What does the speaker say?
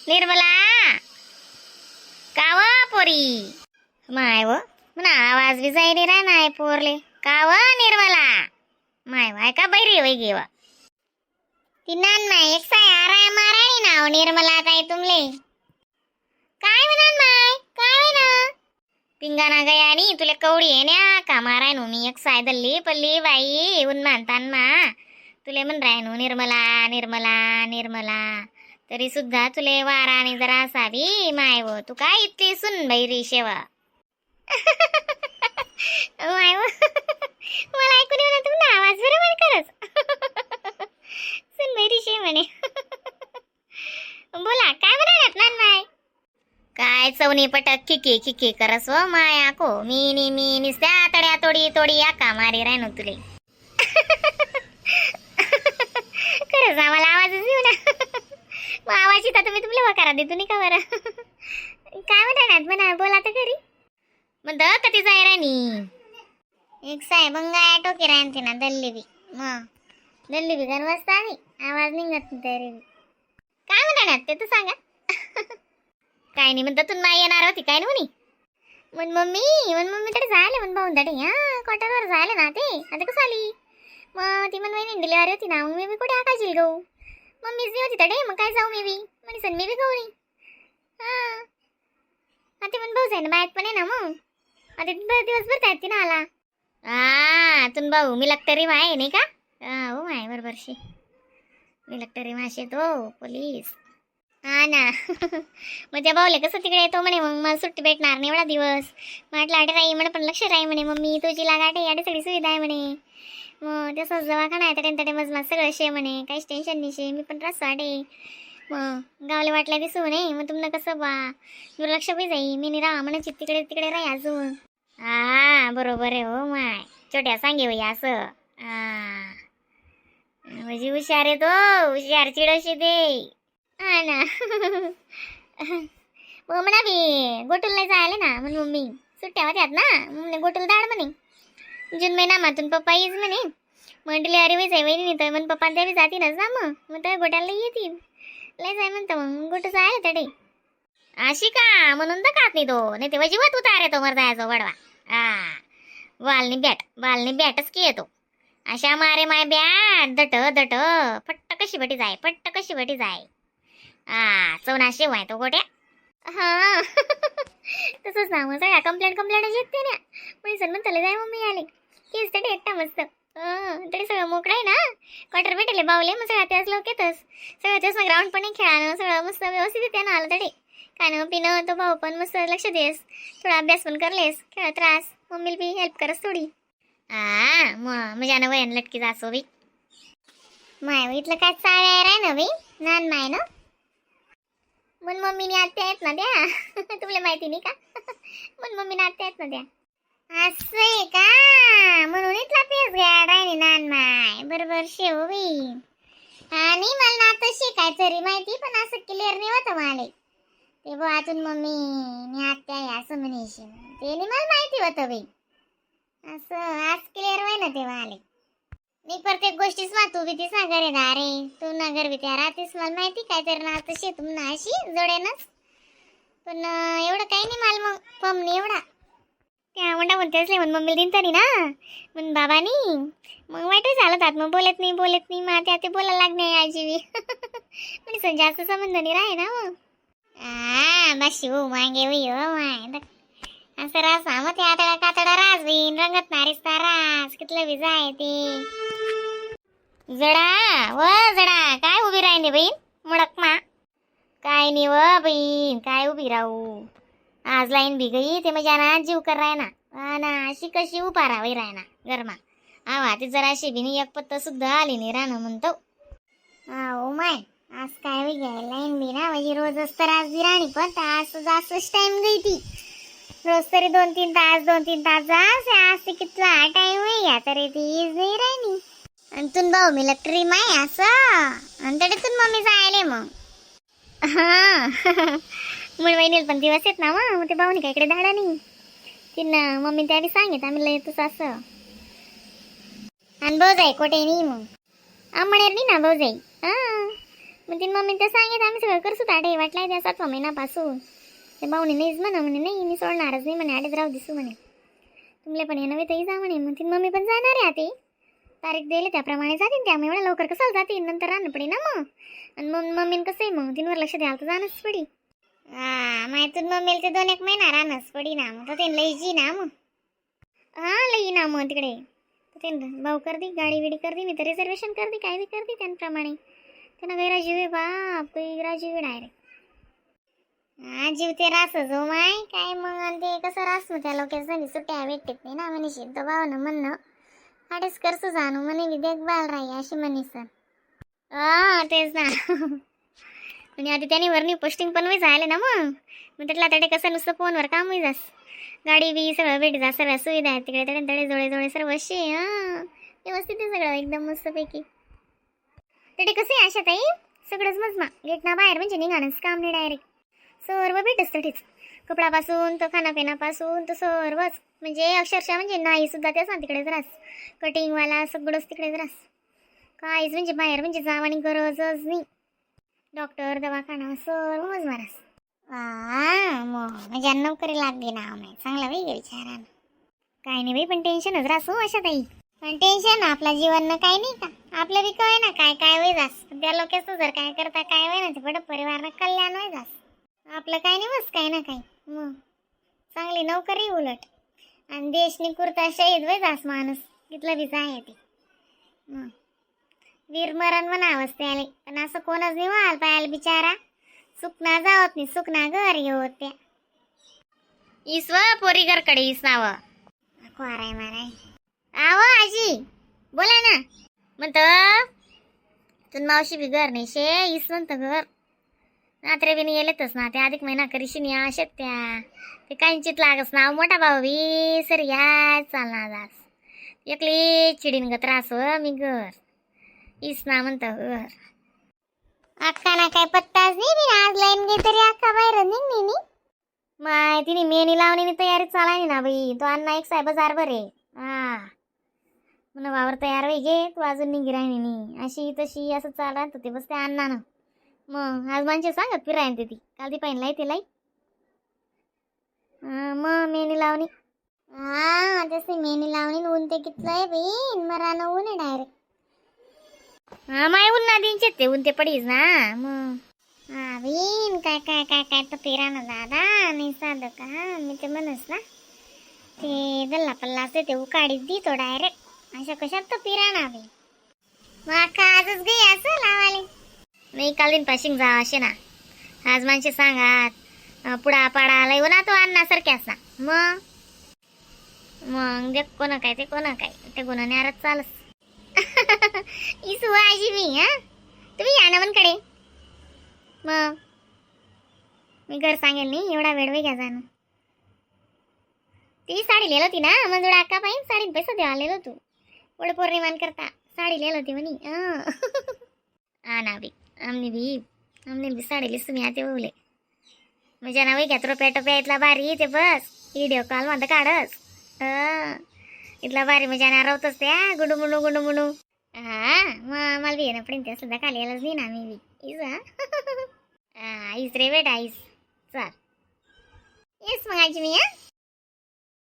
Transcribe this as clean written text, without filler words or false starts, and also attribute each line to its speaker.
Speaker 1: Nirmala, काव पोरी? माय व, म्हणा आवाज बी जाई नाही राहणार पोरले. काव निर्मला? माय वाय का बैरी वै गेवा ती नान माय एक साय आराय माराणी नाव निर्मला ताई तुमले. काय म्हणान माय, काय म्हणा? पिंगाना गया नी तुला कवडी आहे ना का माराय नो. मी एक साय दल्ली पल्ली बाई उन मानतान मा तुले म्हण राय नो निर्मला निर्मला निर्मला, तरी सुद्धा तुले वारा आणि जरा असावी. माय व, तू काय इतकी सुन बैरी शेवा. माय व, मला ऐकून येऊ ना तुमचा आवाज बरोबर. खरंच सुन बैरी शे म्हणे. बोला, काय म्हणालात ना माय? काय चवनी पटक खिकी खिकी करस व माया को. मी नी मी निस्त्या तड्या तोडी तोडी आका मारी राहिनो तुले. खरंच आम्हाला आवाजच येऊ ना. मग आवाज येतात तुम्ही तुमले वकारा देतो नाही का बरं? काय म्हणणार म्हणा, बोला तर खरी. म्हणत कधी जाय राणी? एक साहेब अंगाया टोकी राहते ना दल्ली बी. मग दल्ली बी गण वाजता आम्ही आवाज निघत नाही तरी बी. काय म्हणणार ते तर सांगा. काय नाही म्हणतात, तू नाही येणार होती काय नाही म्हणे. मन मम्मी, मन मम्मी तडे झाले म्हण भाऊन तडे हा क्वार्टरवर झाले ना ते. आता कसं आली मग ती? मन वहिनी डिलिव्हरी होती ना, मग मी बी कुठे आकाशील गहू? मम्मीच नाही होती तडे, मग काय जाऊ मी बी? म्हणे सण मी बी गहू नाही. हा आता मन भाऊ जाय ना बाहेर पण आहे ना. मग आता दिवसभर जायत ती ना आला. हा तुन भाऊ मी लागतरी माय नाही का? हा हो माय, बरोबर शे. मी लागतरी माशे तो पोलीस. हा ना, मग त्या भाऊले कसं तिकडे येतो म्हणे, मग मला सुट्टी भेटणार नाही एवढा दिवस. म्हटलं आटे राही म्हणे, पण लक्ष राही म्हणे मम्मी तुझी. लागाटे याडे सगळी सुविधा आहे म्हणे. मग तसंच दवाखाना आहे तडे तडे मग सगळं शे म्हणे, काहीच टेन्शन नाही शे. मी पण राहतो आटे. मग गावले वाटल्या दिसू म्हणे. मग तुमनं कसं बा दुर्लक्ष बी जाई. मी नाही राहा म्हणे, तिकडे तिकडे राही अजून. हा बरोबर आहे हो माय. छोट्या सांगे बाई असं. हा म्हणजे हुशार आहे तो, हुशार चिडशी दे. हा ना, मग म्हणा बी गोटुलला जायला ना म्हण मम्मी. सुट्ट्या होत्यात ना म्हणे, गोटुल दाड म्हणे. जून महिना मातून पप्पा येईच म्हणे. मग डिलिव्हरी व्हायचं आहे वहिनी तर मग पप्पा त्या बी जातीनच ना. मग मग त्या गोट्याला येतील लय जाय म्हणतं. मग गोटू जायला तडे अशी का म्हणून तर खात नाही तो, नाही ते वजीवत उतार येतो मरदायाचो वडवा. हा वालनी बॅट, वालनी बॅटच की येतो. अशा मारे माय बॅट दट दट फट्ट कशी बटी जाय, फट्ट कशी बटी जाय. हा चवनाशे वाय तो गोट्या. हा तसंच ना, मग सगळ्या कंप्लेंट कंप्लेंट येते ना. मग सर म्हणतले जाय मम्मी आले केस तडे एकटा मस्त. तरी सगळं मोकळं आहे ना, क्वार्टर भेटले बावले. मग सगळ्या त्याच लोक येतच सगळं त्याच ग्राउंड पण खेळाणं सगळं मस्त व्यवस्थित येते ना आलं तडे. खाणं पिणं तो भाऊ पण मस्त लक्ष देस. थोडा अभ्यास पण करलेस, खेळत रास, मम्मीला बी हेल्प करस थोडी. हा मग मजा ना वयन लटकी जासो बी. माय इथलं काय चाळ आहे ना बाई नान माय ना. मन मम्मीने आत्या आहेत ना त्या, तुला माहिती नाही का? मन मम्मी आत्या आहेत ना त्या. असं आहे का? म्हणून इथला पेस घ्या राहिली नान माय. बरोबर शेव बाई. आणि मला ना तशी काय तरी माहिती, पण असं क्लिअर नाही होतं मला ते. बुवा अजून मम्मी मी आत्या आहे असं म्हणायची ते नाही मला माहिती होतं बाई असं. आज क्लिअर होय ना ते मला. मी प्रत्येक गोष्टीच मा तू बी ती सांगा रे. अरे तू नगर बी त्या राहतेस, मला माहिती काय तरी ना तशी तुम ना अशी जोड्यानच. पण एवढं काही नाही मला मग फम नाही एवढा. त्या म्हणता म्हणतेच म्हण मम्मीला दिन तरी ना म्हण बाबानी. मग वाईटच झालं तात. मग बोलत नाही, बोलत नाही. मग त्या ते बोलायला लागणे आजी बी म्हणजे जास्त संबंध नाही राहे ना मग. आ बशी हो मागे होई हो माय. असं रास मग ते आतडा कातडा रास बिन रंगत नारीस रास कितलं बी जाय ते. जडा व जडा, काय उभी राहिली बहीण मुडक मा? काय नाही व बहीण, काय उभी राहू? आज लाईन बी गई ते मजा ना जीव कर राय ना. हा ना, अशी कशी उभा राहावी राय ना गरमा. आवा ते जराशी बी नाही, एक पत्ता सुद्धा आली नाही राहणं म्हणतो. हा ओ my, आज काय होई गाय लाईन बी ना. म्हणजे रोजच तर आज बी राणी, पण आज जास्तच टाइम गई ती. रोज तरी 2-3 तास, 2-3 तास जास. आज ते कितला टाइम होई या तरी ती is नाही राहिली. आणि तुन भाऊ मी लक्टरी माय असं आणि तरी तुन मम्मी जायले मग. हा म्हणून वहिनीला पण दिवस येत ना. मग मग ते भाऊनी काय इकडे धाडा नाही तिनं मम्मी त्या सांगित आम्ही लय येतोच असं. आणि भाऊ जाई कोठे नाही मग आमणेर नाही ना भाऊ जाई. हा मग तीन मम्मी ते सांगितलं, आम्ही सगळं करसू ताडे वाटलाय त्या सातवा महिनापासून. ते भाऊने नाहीच म्हणा म्हणे, नाही मी सोडणारच नाही म्हणे, आडेच राहू दिसू म्हणे, तुमले पण येणं तरी जा म्हणे. मग ती मम्मी पण जाणार आहे आते, तारीख दिली त्याप्रमाणे जातील त्या. एवढ्या लवकर कसाला जातील? नंतर राहणं पडे ना मग. आणि मग मम्मीनं कसं आहे, मग तिनवर लक्ष द्यायला तर जाणंच पडी. हा, माहितून मम्मीला ते 2 एक महिना राहणंच पडी ना मग, तर ते लई ना मग. हा, लई ना मग तिकडे ते भाऊ कर दी, गाडी बिडी कर दी, मी तर रिझर्वेशन कर दी, काय बी कर दी त्यांप्रमाणे. त्यांना गैरा जीव आहे बाप, गैरा जीव डायरेक्ट. हा, जीव ते रास जो माय काय मग. आणि ते कसं रास मग त्या लोकांना सुट्ट्या भेटत नाही ना म्हणे. सिद्ध भाव ना म्हणणं आडेच करसू जाणू म्हणे, बी देखभाल राही अशी म्हणे सर. हा, तेच ना. म्हणजे आता त्याने वरनी पोस्टिंग पण वय झाले ना मग. मग त्यातला तडे कसं नुसतं फोनवर काम होई जास, गाडी बी सगळं भेट जा, सगळ्या सुविधा आहेत तिकडे. तडे तडे जवळ जवळ सर्व शे. हा, व्यवस्थित आहे सगळं एकदम मस्तपैकी. तडे कसं आहे आशा ताई, सगळंच मजमा गेट ना बाहेर म्हणजे निघाणंच काम नाही, डायरेक्ट सर्व भेटच तठीच, कपडापासून तर खानापिनापासून तर सर्वच. म्हणजे अक्षरशः म्हणजे नाही सुद्धा त्याच ना तिकडेच रास, कटिंगवाला सगळंच तिकडेच रास. काहीच म्हणजे बाहेर म्हणजे जावानी गरजच नाही. डॉक्टर, दवाखाना सर्व मजमा रास. हा, मग म्हणजे नोकरी लागली ना माय, चांगला बाई विचारा. काय नाही बाई, पण टेन्शनच रास हो अशा ताई. पण टेन्शन आपला जीवन काय नाही का, आपलं बी काय ना काय काय वय जास. पण त्या लोकांचं जर काय करता काय वय ना, ते बडं परिवार कल्याण वय जास. आपलं काय नाही, बस काय ना काय. मग चांगली नोकरी उलट आणि देशनी कुर्ता शहीद वय जास माणूस, तिथलं बी आहे ते. मग वीर मरण म्हणावंच त्याले, पण असं कोणच नाही व्हायला पाहायला बिचारा. सुकना जावत नाही, सुकना घर येऊ त्या इसव पोरी घरकडे इसनाव कोराय माराय. आव आजी, बोला ना. म्हणत तुन मावशी बी घर नाही शे इस म्हणतं घर रात्री बी नाही येलेतच ना ते. अधिक महिना करीशी नाही अशात त्या ते काहींचित लागस ना. मोठा भाऊ बी सर या चालना जास, एकली चिडीन ग त्रास हो मी घर इस ना म्हणतं घर. अक्का ना काय पत्ताच नाही बी. आज लाईन गे तरी अक्का बाहेर निघणी नी माय. तिने मेनी लावणी तयारी चालायनी ना बाई. तो अण्णा एक साहेब हजार बरे. हा, म्हण वावर तयार होई गे, तू अजून निघी राहिनी नी अशी तशी असं चालत ते बस ते अण्णा ना. मग आज माणसे सांगत फिरायन ते ती काल ती पाहिलं ते लाई मग मेनी लावणी. हा, तसे मेनी लावणी. ऊन ते कितलं आहे बाई, मरानं ऊन आहे डायरेक्ट. हा माय, ऊन ना दिनचे ते ऊन ते पडीस ना मग. हा बीन काय काय काय काय तर पेरा ना दादा, नाही साधं का. मी ते म्हणस ना ते दल्ला पल्ला असते ते उकाडीत दी तो डायरेक्ट. अशा कशात तर पिरा ना बाई. मग अक्का आजच गई असं लावाले नाही, काल दिन पाशिंग जा असे ना. आज माणसे सांगात पुडा पाडा लय ना तो अण्णा सारख्याच ना. मग मग देख कोणा काय ते कोणा काय ते गुन्हा न्यारच चालस. इसू आजी मी. हा, तुम्ही या ना मनकडे. मग मी घर सांगेल नाही, एवढा वेळ घ्या जाणं. ती साडी लिहिली होती ना मंजुळा अक्का पाहिजे, साडीन पैसा द्यावा लिहिलो तू वड पौर्णिमान करता साडी लिहिली होती म्हणी. हा ना बी, आमने बी साडी लिस तुम्ही आते बोले म्हणजे ना बाई घ्या रुपया टोप्या इथला भारी ते बस व्हिडिओ कॉल म्हणता काढस. इथला भारी म्हणजे ना रवतच त्या गुडू मुडू गुडू मुडू. हा, मग मला बी येणं पडेल ते सुद्धा खाली यायलाच नाही ना मी बी इस. हा, इस रे बेटा इस, चाल येस मग आजी मी. हा.